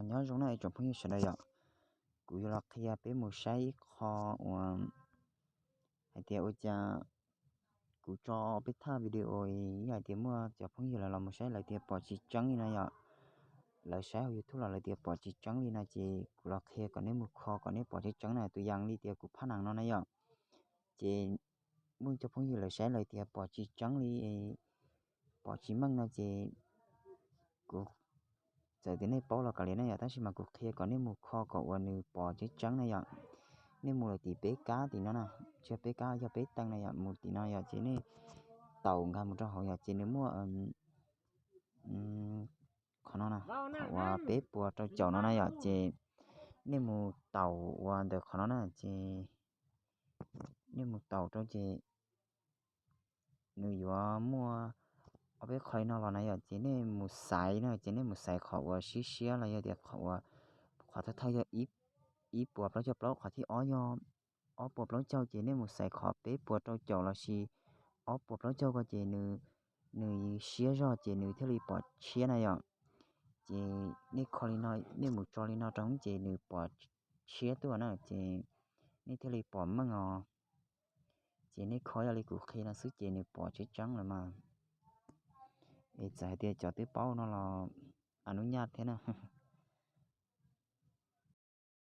Nyob zoo na ib tsoom phooj ywg sawv daws yom, kuv yuav los qhia peb mus saib ib qho uas hais tias ua cas kuv tso peb thaj video yog hais tias muaj cov phooj ywg lawv los mus saib lawv tias pom tsis tseeb li no yom. Lawv saib hauv YouTube los lawv tias pom tsis tseeb li no ces kuv los qhia kom nej mus kho kom nej pom tseeb tseeb na. Tus yam li tias kuv phaj nees no na yom, ces muaj cov phooj ywg lawv saib lawv tias pom tsis tseeb li, pom tsis meej no ces kuv txawm tias nej paub los kav liam na yom, tab sis mas kuv qhia kom nej mus kho kom uas nws pom tseeb tseeb na yom. Nej mus lawm tim peb kab tim no na, tsis yog peb kab, yog peb teev na yom, mus tim no yom ces nej taus nkag mus rau hauv yom ces nws muaj qhov no na, uas peb puas rau caum no na yom ces nej mus taus uas ntawm qhov no na ces nej mus taus rau ces nws yuav muaj ob peb qho li no los na yom ces nej mus xaiv na, ces nej mus xaiv qhov uas siab siab los yog tias qhov uas, qhov thawj thawj yog ib puas plaub caug plaub, qhov thib ob yog ob puas plaub caug ces nej mus xaiv qhov peb puas rau caum lossis ob puas plaub caug ko ces nws, nws siab zog ces nws thiaj li pom tshiab na yom. Ces nej kho li no, nej mus tso li no rau hauv ces nws pom tshiab tuaj na ces nej thiaj li pom meej os. Ces nej kho yog li kuv qhia no xwb ces nws pom tseeb tseeb lawm mas. Es txawm hais tias cov twb paub no los a nub nyaj thiab na.